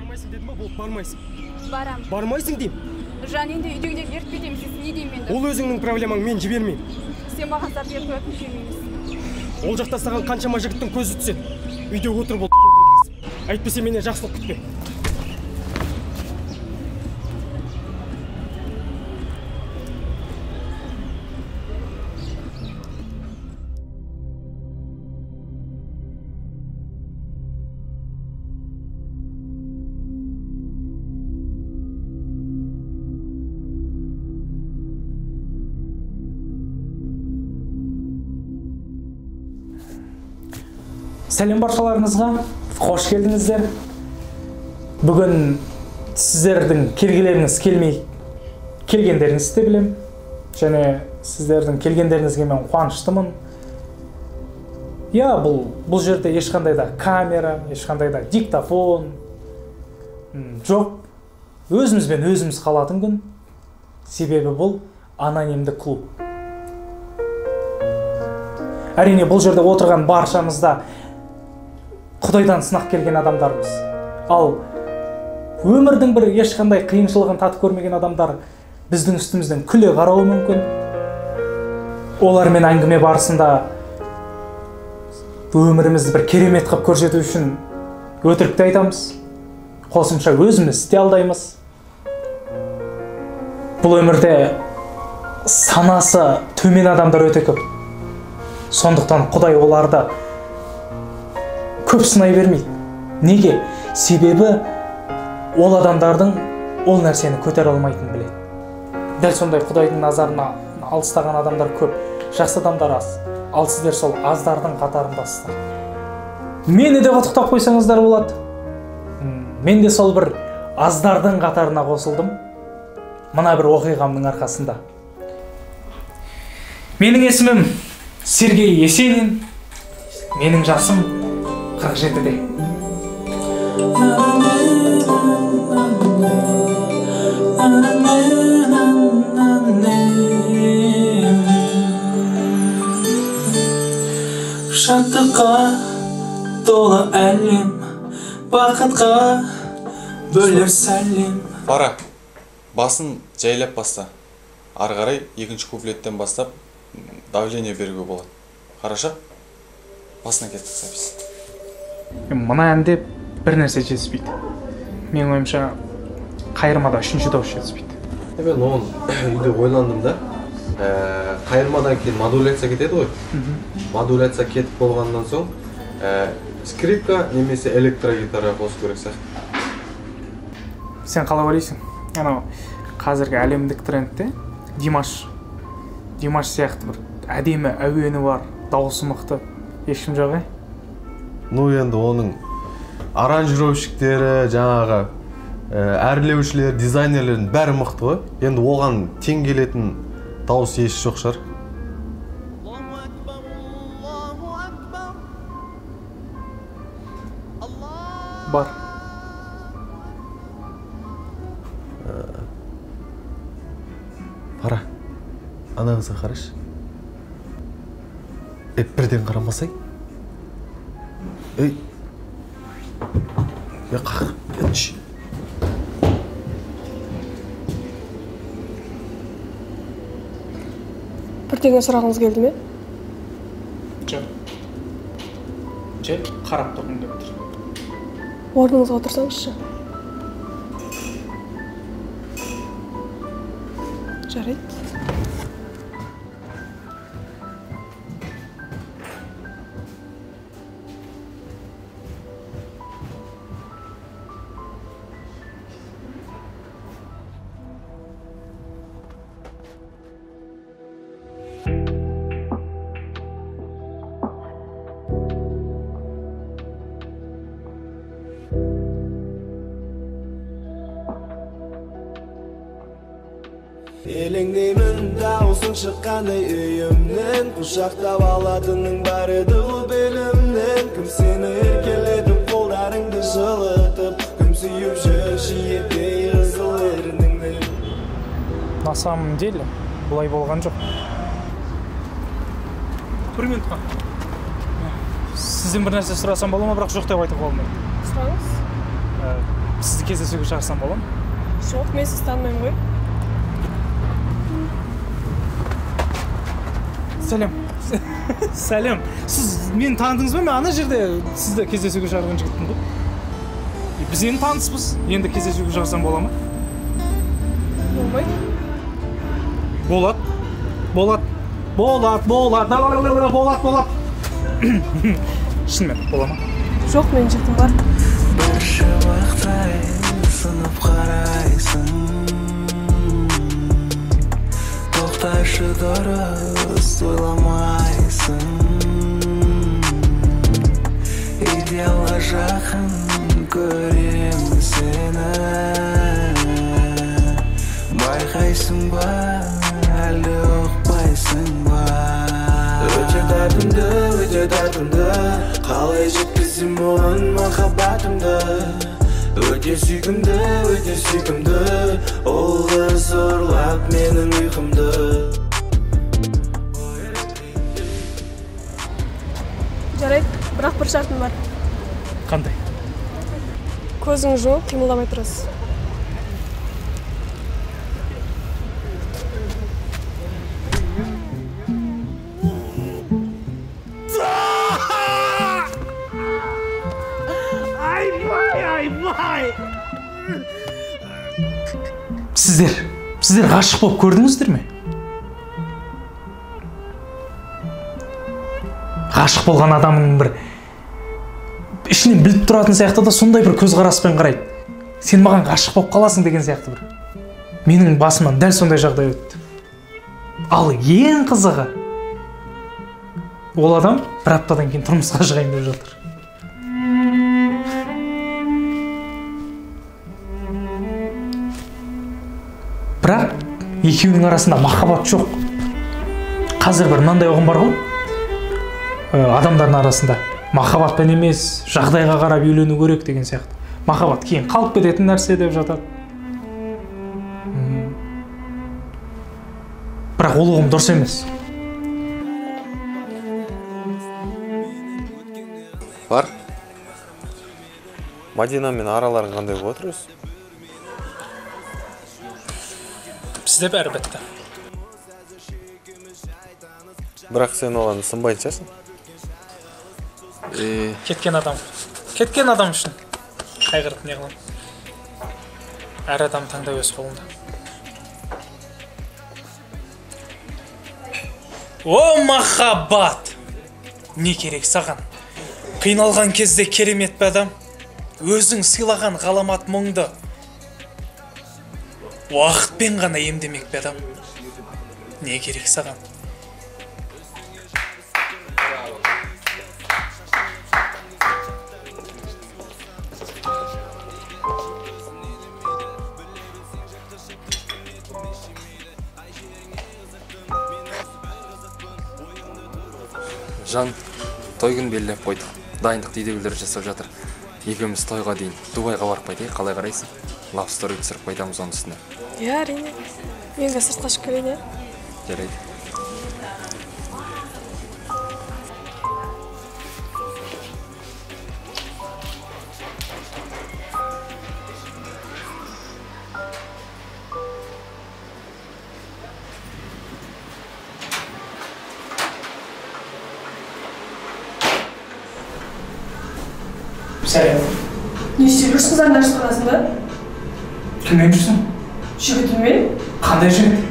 Бармайсың дедім ба, болып бармайсың. Барам. Бармайсың деймін. Жан, енді үйдегілерді ертіп кетеміз десін, не деймін енді? Ол өзіңнің проблемаң, мен жібермеймін. Сен маған зар беріп қоятын күйеуім емессің. Ол жақта саған қаншама жігіттің көзі түседі. Үйде отыр бол, әйтпесе менен жақсылық күтпе. Сәлем баршаларыңызға, қош келдіңіздер. Бүгін сіздердің келгілеріңіз келмей келгендеріңізді де білем. Және сіздердің келгендеріңізге мен қуаныштымын. Я, бұл жерде ешқандай да камера, ешқандай да диктофон жоқ. Өзімізбен өзіміз қалатын күн. Себебі бұл анонимді клуб. Әрине, бұл жерде отырған баршамызда Құдайдан сынақ келген адамдармыз. Ал өмірдің бір ешқандай қиыншылығын татып көрмеген адамдар біздің үстімізден күле қарауы мүмкін. Олармен әңгіме барысында өмірімізді бір керемет қып көрсету үшін өтірік те айтамыз. Қосымша өзімізді де алдаймыз. Бұл өмірде санасы төмен адамдар өте көп. Сондықтан Құдай оларды көп сынай бермейді. Неге? Себебі ол адамдардың ол нәрсені көтере алмайтынын біледі. Дәл сондай Құдайдың назарына алыстаған адамдар көп, жақсы адамдар аз. Ал сіздер сол аздардың қатарындасыздар. Мені де құттықтап қойсаңыздар болады. Мен де сол бір аздардың қатарына қосылдым. Мына бір оқиғамның арқасында. Менің есімім Сергей Есенин. Менің жасым 47-де. Шаттыққа толы әлем, бақытқа бөлер сәлем. Фара, басын жайлап баста. Ары қарай екінші куплеттен бастап давление беруге болады. Хорошо? Басына кеттік запись. Мына әнде бір нәрсе жетіспейді. Менің ойымша қайырмада үшінші дауыс жетіспейді. Мен оны үйде ойландым да. Қайырмадан кейін модуляция кетеді ғой. Модуляция кетіп болғаннан соң скрипка немесе электрогитара қосу керек сияқты. Сен қалай ойлайсың? Анау қазіргі әлемдік трендте Димаш сияқты бір әдемі әуені бар, дауысы мықты ешкім жоқ, е? Ну енді оның аранжировщиктері, жаңағы әрлеушілер, дизайнерлердің бәрі мықты ғой. Енді оған тең келетін дауыс еш жоқ шығар. Бар. Фара, ана қызға қарашы. Бірден қарамасай. Ей, қақ, етші. Бірдеңе сұрағыңыз келді ме? Жоқ. Жай қарап тұрғым келіп тұр. Орныңызға отырсаңызшы. Жарайды. Елеңдеймін дауысың шыққандай үйімнен, құшақтап алатының бар еді ғой белімнен. Кім сені еркелетіп қолдарыңды жылытып, кім сүйіп жүр шиеттей қызыл ерніңнен. На самом деле бұлай болған жоқ. Бір минутқа. Сізден бір нәрсе сұрасам бола ма, бірақ жоқ деп айтуға болмайды. Сұраңыз. Сізді кездесуге шақырсам бола ма? Жоқ, мен сізді танымаймын ғой. Сәлем. Сәлем. Сіз мені таныдыңыз ба? Мен ана жерде сізді кездесуге шақырған жігітпін ғой. Біз енді таныспыз. Енді кездесуге шақырсам бола ма? Болмайды. Болады. Болады. Болады, болады, болады, болады. Шынымен бола ма? Жоқ, менің жігітім бар. Бір шыбықтай сынып қарайсың, тоқташы дұрыс ойламайсың, идеалға жақын көрем сені, байқайсың ба, әлде ұқпайсың ба? Өте тартымды, өте тартымды, қалай жеткізем оған махаббатымды? Өте сүйкімді, өте сүйкімді, ол қыз ұрлап менің ұйқымды. Жарайды, бірақ бір шартым бар. Қандай? Көзіңді жұмып, қимылдамай тұрасыз. Сіздер ғашық болып көрдіңіздер ме? Ғашық болған адамның бір ішінен біліп тұратын сияқты да, сондай бір көзқараспен қарайды. Сен маған ғашық болып қаласың деген сияқты бір. Менің басымнан дәл сондай жағдай өтті. Ал ең қызығы, ол адам бір аптадан кейін тұрмысқа шығайын деп жатыр. Бірақ екеуінің арасында махаббат жоқ. Қазір бір мынандай ұғым бар ғой, адамдардың арасында махаббатпен емес, жағдайға қарап үйлену керек деген сияқты. Махаббат кейін қалып кететін нәрсе деп жатады. Бірақ ол ұғым дұрыс емес. Бар. Мадинамен араларың қандай болып отыр өзі? Бізде бәрі бітті. Бірақ сен оған сынбайтын шығарсың. Кеткен адам. Кеткен адам үшін қайғырып не қыламын? Әр адам таңдау өз қолында. О, махаббат! Не керек саған? Қиналған кезде керемет пе адам? Өзің сыйлаған ғаламат мұңды уақытпен ғана емдемек пе адам? Не керек саған? Жан, той күн белгілеп қойдық. Дайындықты үйдегілер жасап жатыр. Екеуміз тойға дейін Дубайға барып қайтайық, қалай қарайсың? Love story түсіріп қайтамыз оның үстіне. Иә, әрине. Мен де сыртқа шығып келейін, иә? Жарайды. Сәлем. Не істеп жүрсің қыздардың арасында? Кіммен жүрсің? Жігітіммен. Қандай жігіт?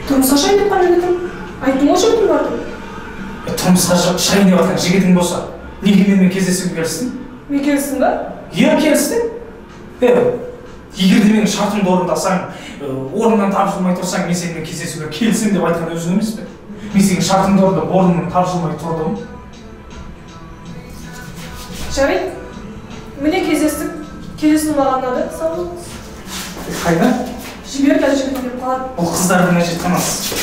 Тұрмысқа шығайын деп жатқан жігітім. Айттым ғой жігітім бар деп. Тұрмысқа шығайын деп жатқан жігітің болса, неге менімен кездесуге келістің? Мен келістім ба? Иә, келістің. Егер де менің шартымды орындасаң, орнынан тапжылмай тұрсаң, мен сенімен кездесуге келісемін деп айтқан өзің емес пе? Мен сенің шартыңды орындап, орнынан тапжылмай тұрдым. Жарайды. Міне кездестік. Кездесу маған ұнады. Сау болыңыз. Қайда? Жібер, қазір жігітім келіп қалады. Бұл қыздардың әжетханасы.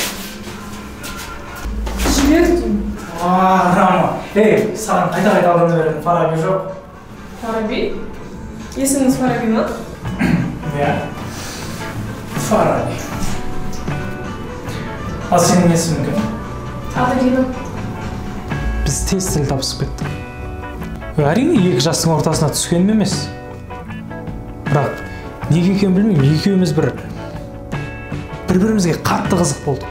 Жібер деймін. Рама. Ей, саған қайта-қайта алдына беретін Фараби жоқ. Фараби? Есіміңіз Фараби ма? Иә. Фараби. Ал сенің есімің кім? Аделина. Біз тез тіл табысып кеттік. Әрине, екі жастың ортасына түскенім емес. Неге екенін білмеймін, екеуміз бір бір-бірімізге қатты қызық болдық.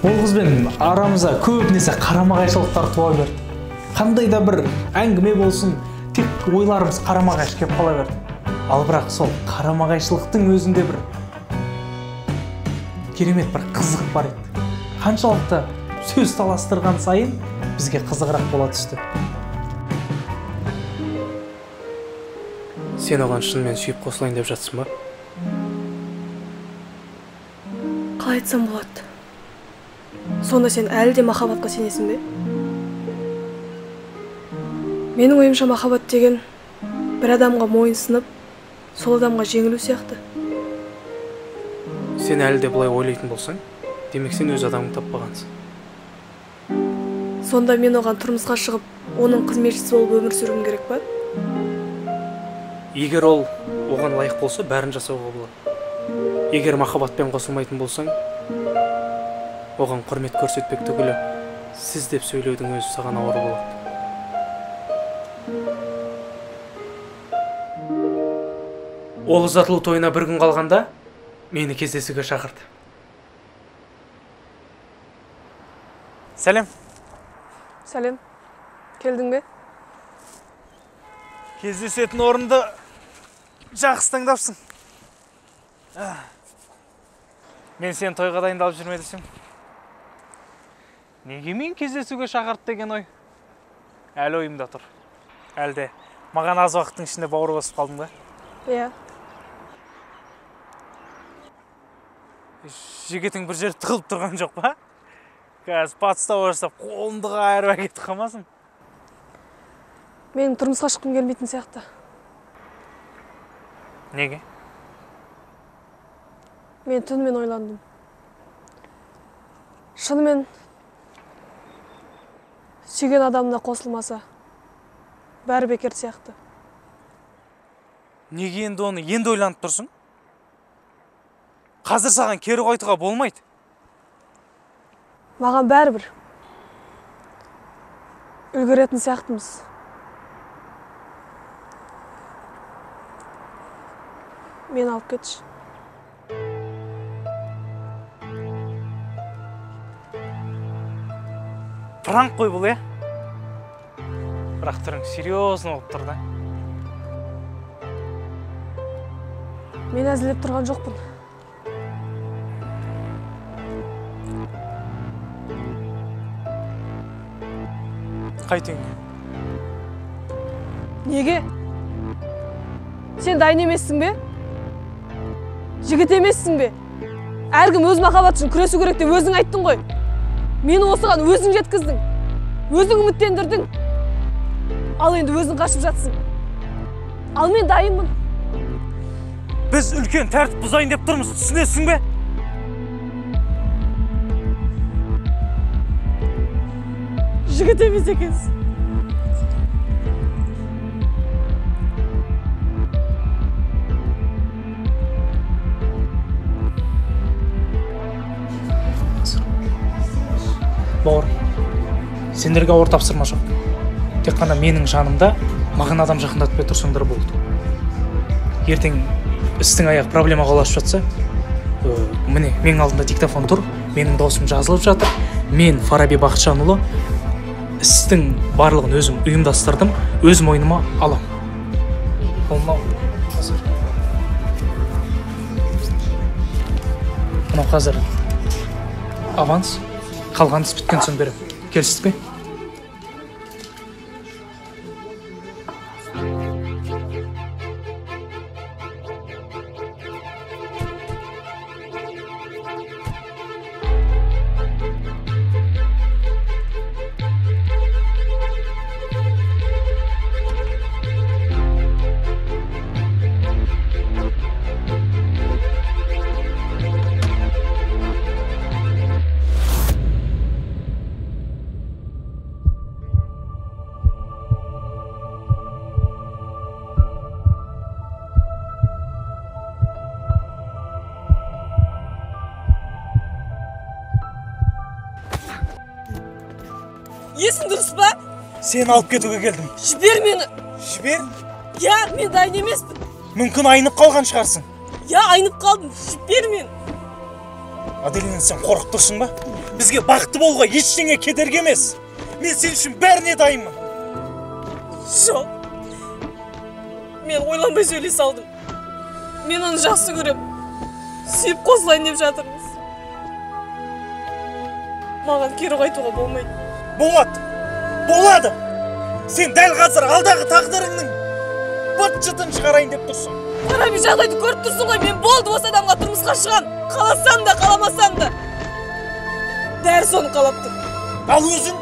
Ол қызбен арамызда көбінесе қарама-қайшылықтар туа берді. Қандай да бір әңгіме болсын, тек ойларымыз қарама-қайшы келіп қала берді. Ал бірақ сол қарама-қайшылықтың өзінде бір керемет бір қызық бар еді. Қаншалықты сөз таластырған сайын бізге қызығырақ бола түсті. Сен оған шынымен сүйіп қосылайын деп жатсың ба? Қалай айтсам болады? Сонда сен әлі де махаббатқа сенесің бе? Менің ойымша махаббат деген бір адамға мойынсынып, сол адамға жеңілу сияқты. Сен әлі де бұлай ойлайтын болсаң, демек сен өз адамыңды таппағансың. Сонда мен оған тұрмысқа шығып, оның қызметшісі болып өмір сүруім керек па? Егер ол оған лайық болса, бәрін жасауға болады. Егер махаббатпен қосылмайтын болсаң, оған құрмет көрсетпек түгілі, сіз деп сөйлеудің өзі саған ауыр болады. Ол ұзатылу тойына бір күн қалғанда мені кездесуге шақырды. Сәлем. Сәлем. Келдің бе? Кездесетін орынды жақсы таңдапсың. Мен сені тойға дайындалып жүрме десем. Неге мен кездесуге шақырды деген ой әлі ойымда тұр. Әлде маған аз уақыттың ішінде бауыр басып қалдың ба? Иә. Жігітің бір жер тығылып тұрған жоқ па? Қазір подстава жасап қолымды қайырып әкетіп қалмасын. Менің тұрмысқа шыққым келмейтін сияқты. Неге? Мен түнімен ойландым. Шынымен сүйген адамына қосылмаса, бәрі бекер сияқты. Неге енді оны енді ойланып тұрсың? Қазір саған кері қайтуға болмайды. Маған бәрібір. Үлгеретін сияқтымыз. Мені алып кетші. Пранк қой бұл, е? Бірақ түрің серьезно болып тұр да. Мен әзілдеп тұрған жоқпын. Қайт үйіңе. Неге? Сен дайын емессің бе? Жігіт емессің бе? Әркім өз махаббаты үшін күресу керек деп өзің айттың ғой. Мені осыған өзің жеткіздің. Өзің үміттендірдің. Ал енді өзің қашып жатсың. Ал мен дайынмын. Біз үлкен тәртіп бұзайын деп тұрмыз, түсінесің бе? Жігіт емес екенсің. Бауыр, сендерге ауыр тапсырма жоқ. Тек қана менің жанымда маған адам жақындатпай тұрсаңдар болды. Ертең істің аяғы проблемаға ұласып жатса, міне, менің алдымда диктофон тұр, менің даусым жазылып жатыр. Мен Фараби Бақытжанұлы істің барлығын өзім ұйымдастырдым, өз мойныма алам. Ал мынау қазір. Мынау қазір аванс, қалған іс біткен соң беремін. Келістік пе? Есің дұрыс па? Сені алып кетуге келдім. Жібер мені. Жібер? Иә, мен дайын емеспін. Мүмкін айнып қалған шығарсың. Я, айнып қалдым, жібер мен. Аделина, сен қорқып тұрсың ба? Бізге бақытты болуға ештеңе кедергі емес. Мен сен үшін бәріне дайынмын. Жоқ. Мен ойланбай сөйлей салдым. Мен оны жақсы көрем. Сүйіп қосылайын деп жатырмыз. Маған кері қайтуға болмайды. Болады. Болады. Сен дәл қазір алдағы тағдырыңның быт-шытын шығарайын деп тұрсың. Қараби, жағдайды көріп тұрсың ғой. Мен болды осы адамға тұрмысқа шығам. Қаласам да, қаламасам да. Бәрі соны қалап тұр. Ал өзің?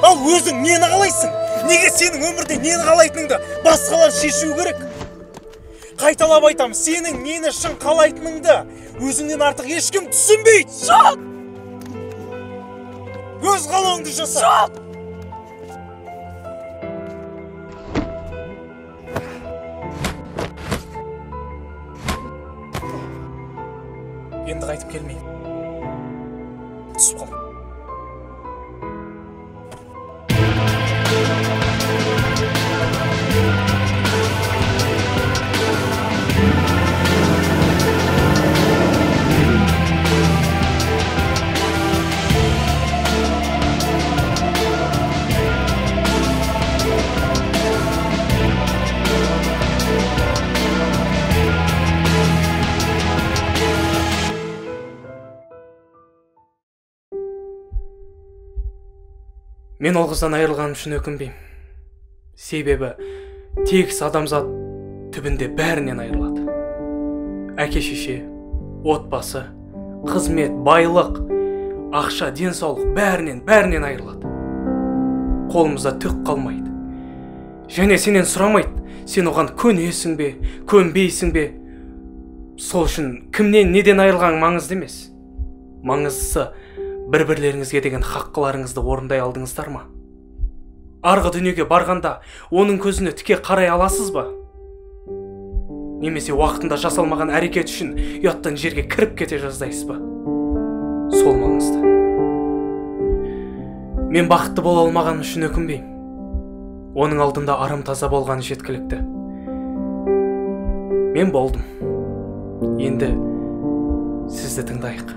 Ал өзің нені қалайсың? Неге сенің өмірде нені қалайтыныңды басқалар шешу керек? Қайталап айтам, сенің нені шын қалайтыныңды өзіңнен артық ешкім түсінбейді. Жоқ! Өз қалауыңды жаса. Жоқ! Енді қайтып келмеймін. Түсіп қал. Мен ол қыздан айырылғаным үшін өкінбеймін. Себебі тегіс адамзат түбінде бәрінен айырылады. Әке-шеше, отбасы, қызмет, байлық, ақша, денсаулық бәрінен айырылады. Қолымызда түк қалмайды. Және сенен сұрамайды, сен оған көнесің бе, көнбейсің бе. Сол үшін кімнен неден айырылғаның маңызды емес. Маңыздысы бір-бірлеріңізге деген хаққыларыңызды орындай алдыңыздар ма? Арғы дүниеге барғанда оның көзіне тіке қарай аласыз ба? Немесе уақытында жасалмаған әрекет үшін ұяттан жерге кіріп кете жаздайсыз ба? Сол маңызды. Мен бақытты бола алмағаным үшін өкінбеймін. Оның алдында арым таза болғаны жеткілікті. Мен болдым. Енді сізді тыңдайық.